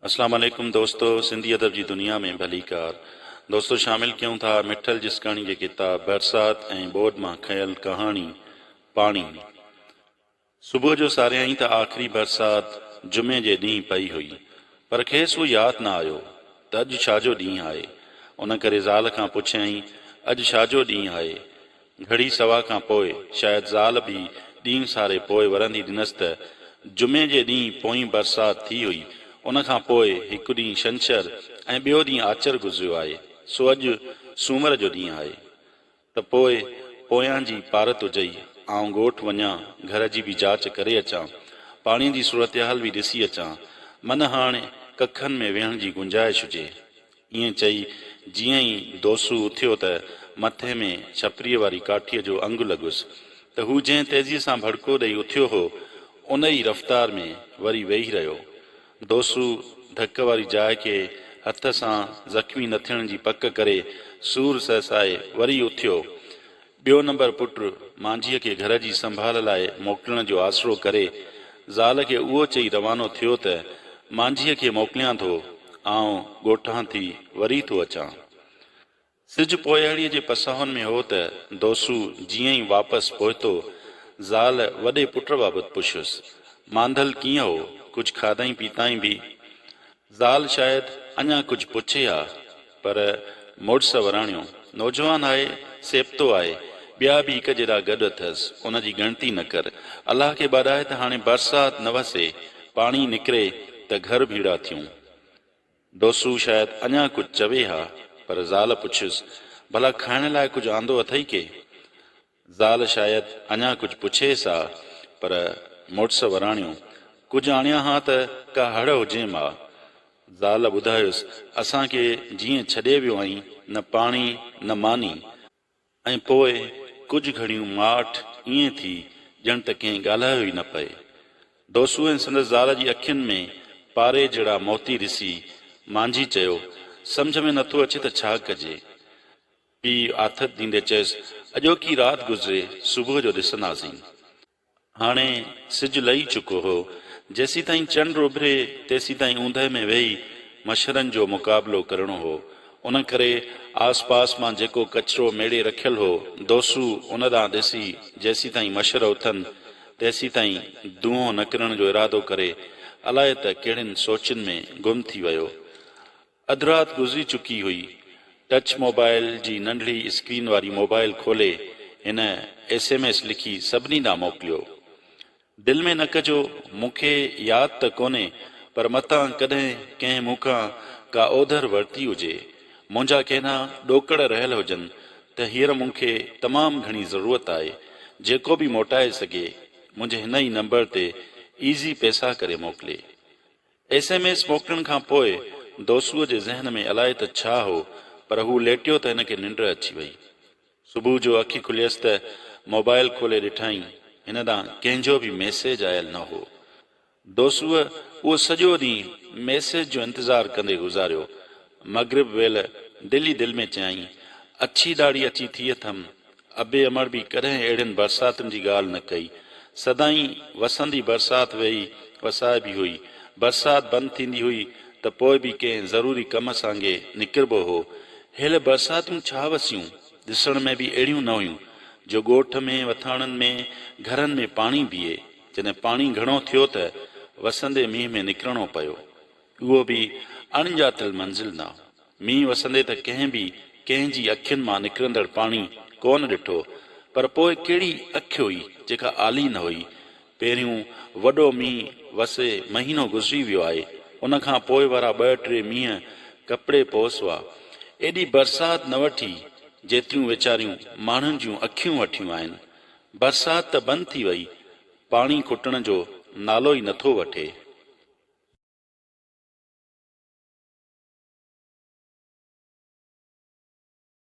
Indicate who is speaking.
Speaker 1: اسلام عليڪم دوستو سنڌي ادب جي دنيا ۾ ڀليڪار دوستو شامل ڪيون ٿا مٺل جسڪاڻي جي ڪتاب برسات ۽ ٻوڏ مان کنيل ڪهاڻي پاڻي صبح جو ساريائين ته آخري برسات جمعي جي ڏينهن پئي هئي پر کيس اهو ياد نه آيو ته اڄ ڇا جو ڏينهن آهي ان ڪري زال کان پڇيائين اڄ ڇا جو ڏينهن آهي گهڙي سوا کان پوء شايد زال به ڏينهن ساري پوء ورندي ڏنس ته جمعي جي ڏينهن پوئين برسات ٿي هئي، ان کان پوء هڪ ڏينهن ڇنڇر ۽ ٻيو ڏينهن آچر گذريو آهي، سو اڄ سومر جو ڏينهن آهي. ته پوء پويان جي پارت هجئي، آئون ڳوٺ وڃان، گهر جي به جاچ ڪري اچان، پاڻيء جي صورتحال به ڏسي اچان، من هاڻ ڪکن ۾ ويهڻ جي گنجائش هجي. ائين چئي جيئن ئي دوسو اٿيو ته مٿي ۾ ڇپريء واري ڪاٺيء جو انگ لڳس ته هو جنهن تيزيء سان ڀڙڪو ڏئي اٿيو هو، ان ئي رفتار ۾ وري ويهي رهيو. دوسو ڌڪ واري جاء کي هٿ سان زخمي نه ٿيڻ جي پڪ ڪري سور سهسائي وري اٿيو. ٻيو نمبر پٽ مانجهيء کي گهر جي سنڀال لاء موڪلڻ جو آسرو ڪري، زال کي اهو چئي روانو ٿيو ته، مانجهيء کي موڪليان ٿو، آئون ڳوٺان ٿي وري ٿو اچان. سج پوياڙيء جي پساهن ۾ هو ته دوسو جيئن ئي واپس پهتو، زال وڏي پٽ بابت پڇيس، مانڌل ڪيئن هو، ڪجهه کاڌائين پيتائين به؟ زال شايد اڃا ڪجهه پڇي ها، پر مڙس وراڻيو، نوجوان آهي، سيبتو آهي، ٻيا به هڪ جيڏا گڏ اٿس، ان جي ڳڻتي نه ڪر. الله کي ٻاڏائي ته هاڻي برسات نه وسي، پاڻي نڪري ته گهر ڀيڙا ٿيون. دوسو شايد اڃا ڪجهه چوي ها، پر زال پڇيس، ڀلا کائڻ لاء ڪجهه آندو اٿئي ڪي؟ زال شايد اڃا ڪجهه پڇيس ها، پر مڙس وراڻيو، ڪجهه آڻيان ها ته ڪا هڙ هجيم ها. زال ٻڌايس، اسان کي جيئن ڇڏي ويو آهين، نه پاڻي نه ماني. ۽ پوء ڪجهه گهڙيون ماٺ ائين ٿي ڄڻ ته ڪنهن ڳالهايو ئي نه پئي. دوسو ۽ سندس زال جي اکين ۾ پاري جهڙا موتي ڏسي مانجهي چيو، سمجهه ۾ نٿو اچي ته ڇا ڪجي؟ پيء آٿت ڏيندي چيس، اڄوڪي رات گذري، صبح جو ڏسنداسين. هاڻي سج لهي چڪو هو. جيسيتائين چنڊ اڀري، تيسيتائين اوندهه ۾ ويهي مڇرن جو مقابلو ڪرڻو هو. ان ڪري آس پاس مان جيڪو ڪچرو ميڙي رکيل هو، دوسو ان ڏانهن ڏسي جيسيتائين مڇر اٿن، تيسيتائين دونهون نه ڪرڻ جو ارادو ڪري، الائي ته ڪهڙين سوچن ۾ گم ٿي ويو. اڌ رات گذري چڪي هئي. ٽچ موبائل جي ننڍڙي اسڪرين واري موبائل کولي هن ايس ايم ايس لکي سڀني ڏانهن موڪليو. دل ۾ نه ڪجو، مون کي ياد ته ڪونهي پر متان ڪڏهن ڪنهن مون کان ڪا اوڌر ورتي هجي، منهنجا ڪينا ڏوڪڙ رهيل هجن ته هينئر مون کي تمام گهڻي ضرورت آهي، جيڪو به موٽائي سگهي منهنجي هن ئي نمبر تي ايزي پئسا ڪري موڪلي. ايس ايم ايس موڪلڻ کان پوء دوسوء جي ذهن ۾ الائي ته ڇا هو پر هو ليٽيو ته هن کي ننڊ اچي وئي. صبح جو اک کليس ته موبائل کولي ڏٺائين هن ڏانهن ڪنهن جو به ميسيج آيل نه هو. دوسوء اهو سڄو ڏينهن ميسيج جو انتظار ڪندي گذاريو. مغرب ويل دل ئي دل ۾ چيائين، اڇي ڏاڙهي اچي ٿي اٿم، ابي امڙ به ڪڏهن اهڙين برساتن جي ڳالهه نه ڪئي. سدائين وسندي برسات ويئي وسائبي هئي. برسات بند ٿيندي هئي ته پوء به ڪنهن ضروري ڪم سانگي نڪربو هو. هيل برساتون ڇا وسيون، ڏسڻ ۾ به اهڙيون نه هيون، جو ڳوٺ ۾، وٿاڻن ۾، گهرن ۾ پاڻي بيهي. جڏهن پاڻي گهڻو ٿيو ته وسندي مينهن ۾ نڪرڻو پيو. اهو به اڻڄاتل منزل ڏانهن. مينهن وسندي ته ڪنهن به ڪنهن جي اکين مان نڪرندڙ پاڻي ڪونه ڏٺو، پر پوء ڪهڙي اک هئي جيڪا آلي نه هئي. پهريون وڏو مينهن وسي مهينو گذري ويو آهي، ان کان پوء وارا ٻه ٽي مينهن ڪپڙي پوس هئا. ايڏي برسات نه وٺي، جيتريون ويچاريون ماڻهن جون اکيون وٺيون آهن. برسات ته بند ٿي وئي، پاڻي کٽڻ جو نالو ئي نٿو وٺي.